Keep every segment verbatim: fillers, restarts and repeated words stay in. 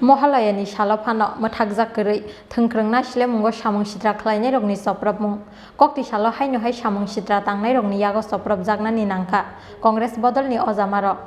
Mohalayani salo phano mwthakjak kwrwi thwngkwrwng naislemungo samung sitra khlainairokni chopropmung. Kokti salo haino hai samung sitra tangnairokni yago chopropjaknani nangkha Congress bodolni ojamarok.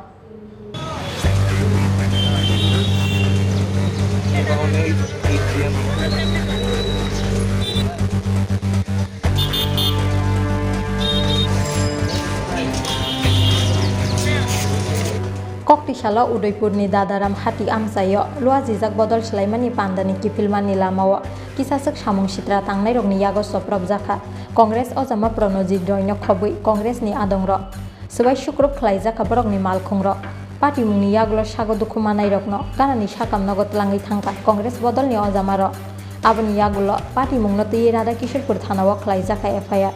Kokti salo Udaipurni Dadaram hati amchaio luajijak bodol swlaimani pandani kiphilmani lamao kisaswk samung sitra tangnairokni yago chopropjakha Congress ojama Pranojit Royno khobwi Congressni adongrok. Swbai sukrup khlaijak kha borokni malkhungrok. Patimungni yagulo sago dukhu manairokno ganani sakam nogo tlangwi thangkha Congress bodolni ojamarok. Aboni yagulo patimungno twiwi Radhakishorpur thanao khlaijak kha F I R.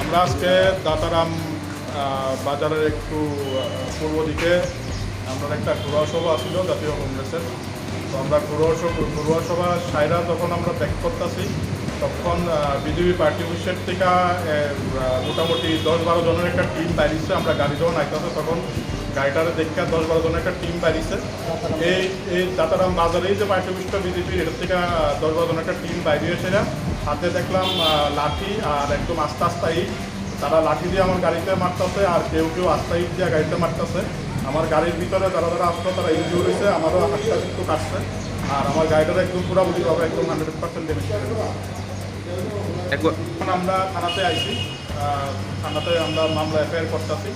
আমরা আজকে দাতারাম, আহ, বাজারের একটু, আহ, পূর্ব দিকে আমরা একটা ঘরোয়া সভা ছিল জাতীয় কংগ্রেসের। তো আমরা ঘরোয়া সভা, ঘরোয়া সভা সাইরা যখন আমরা ব্যাক করতেছি, তখন, আহ, বিজেপি পার্টি অফিসের থেকে, আহ, মোটামুটি দশ বারো জনের একটা টিম বাইরেছে। আমরা গাড়ি যখন আইতেছে, তখন গাড়িটারে দেখে দশ বারো জনের একটা টিম বাইরেছে। এই, এই দাতারাম বাজারেই যে পার্টি অফিসটা বিজেপির, এটার থেকে, আহ, দশ বারো জনের একটা টিম বাইরে এসে হাতে দেখলাম, আহ, লাঠি আর একদম আস্তে আস্তে ইট। তারা লাঠি দিয়ে আমার গাড়িতে মারতাছে, আর কেউ কেউ আস্তা ইট দিয়ে গাড়িতে মারতাছে। আমার গাড়ির ভিতরে যারা যারা আসলো, তারা ইনজিওর হয়েছে, আমারও হাতটা একটু কাটছে। আর আমার গাড়িটার একদম পুরাপুরি ভাবে একদম হান্ড্রেড পার্সেন্ট ড্যামেজ। এখন আমরা থানাতে আইছি, আহ, থানাতে আমরা মামলা এফআইআর করতেছি।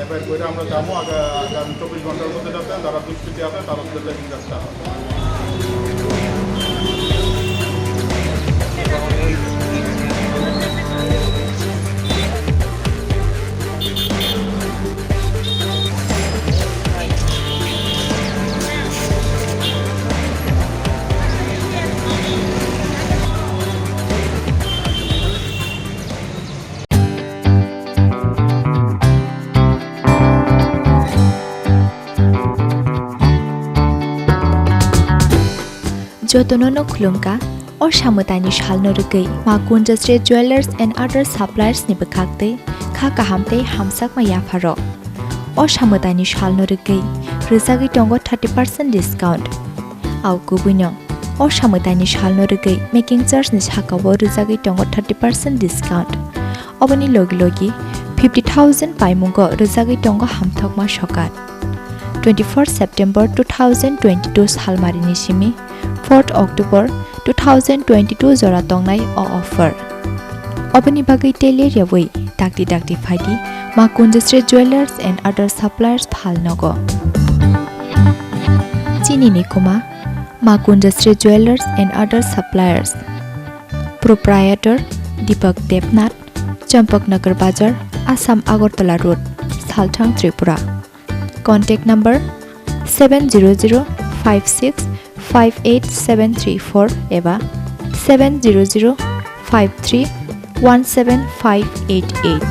এফআইআর করে আমরা যাবো আগা-, আগামী চব্বিশ ঘন্টার মধ্যে, যাতে যারা দুষ্কৃতী আছে, তারা Jotono no khulumkha, o samwtaini salno rwgwi Ma Kunjasri Jewellers and Other Suppliers ni bwkhak tei kha kaham tei hamjakma yapharok. O samwtaini salno rwgwi rwjagwi tongo thirty percent discount. Au kubuino, o samwtaini salno rwgwi making charge ni sakao rwjagwi tongo thirty percent discount. Oboni logi logi fifty thousand paimungo rwjagwi tongo hamthokma sokat. Twenty-four September two thousand twenty-two salmarini simi fourth October two thousand twenty-two jora tongnai o offer. Oboni bagwi tei ler yawi dakti dakti phaidi Ma Kunjasri Jewellers and Other Suppliers Phalnogo. Chini ni kuma Ma Kunjasri Jewellers and Other Suppliers. Proprietor Deepak Debnath, Champaknagar Bazar, Assam Agartala Road, Salthang, Tripura. Contact number seven zero zero five six five eight seven three four eba seven zero zero five three one seven five eight eight.